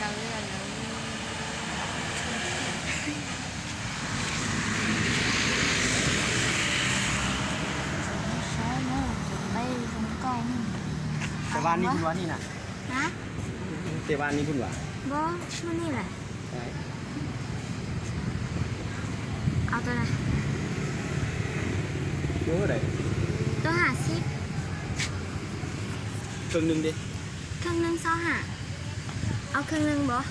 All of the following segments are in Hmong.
Kaw li lawv. Tes vaj ni phun vas ni na. Tes vaj ni phun vas. Npog, muaj ni lawm. Au, tau na. Tau ha xib. Kheej neeg di. Kheej neeg xaub ha. Au, kheej neeg npog.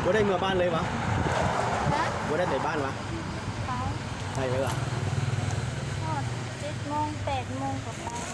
Ua dej mus ban lawv vas? Ua dej mus ban vas? Hais lawv vas? Tet moos pem moos kom pais.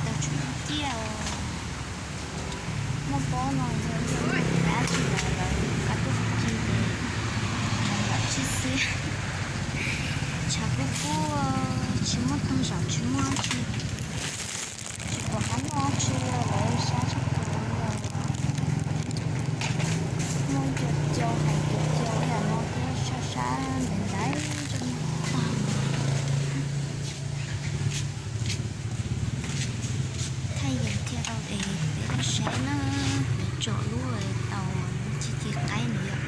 Tau tshuav tiag tiag os. Muaj pob no yog yog dab tsi los lawv qab tuaj tsis ces tshav nplam tshib xiab, tshav kub kub, tsis muaj toog zaum tsis muaj dab tsi, tsis pom qab noj dab tsi li lawv sab tshaj plaws li. Muaj cov cau hais cov cau ib yam no thiab sab sab ntaiv ntaiv rau tag. Thaij yees thiaj tau es peb tau saib na, peb tsom lub tau tsis ci qaib no yom,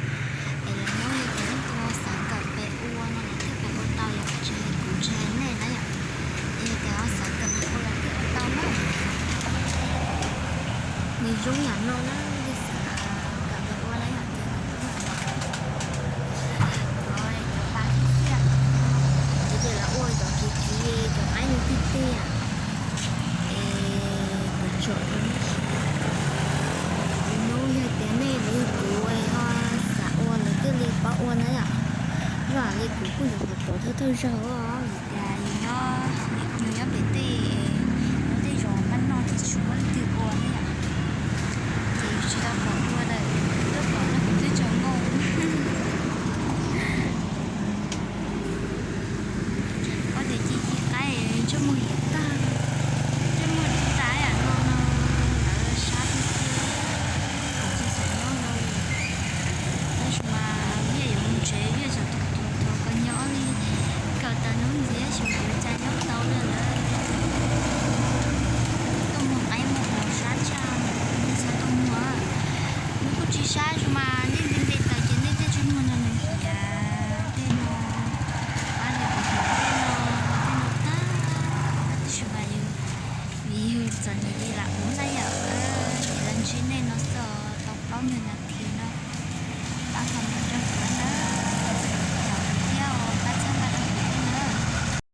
es lawv muab yog tias leej twg xav kawm pem ua no lawv thiaj pem ua tau yom, tsis hais kuv tsis hais nej na yom, es yog tias xav kawm pem ua lawv thiaj ua tau na. Nws zoo yam no na, leej twg xav kawm pem ua na yom, ces nws zoo yam no. Cov pa xib xiab, ces lawv ua cov kiv kiv cov qaib nws tiag tiag. Es kuv tsom rau nej saib. Kuv no yog tias nej los yog kuv ho xav ua lawv thiaj li pab ua na yom. Lam li kuv kuj yuav pom pom thawj thawj zaug os.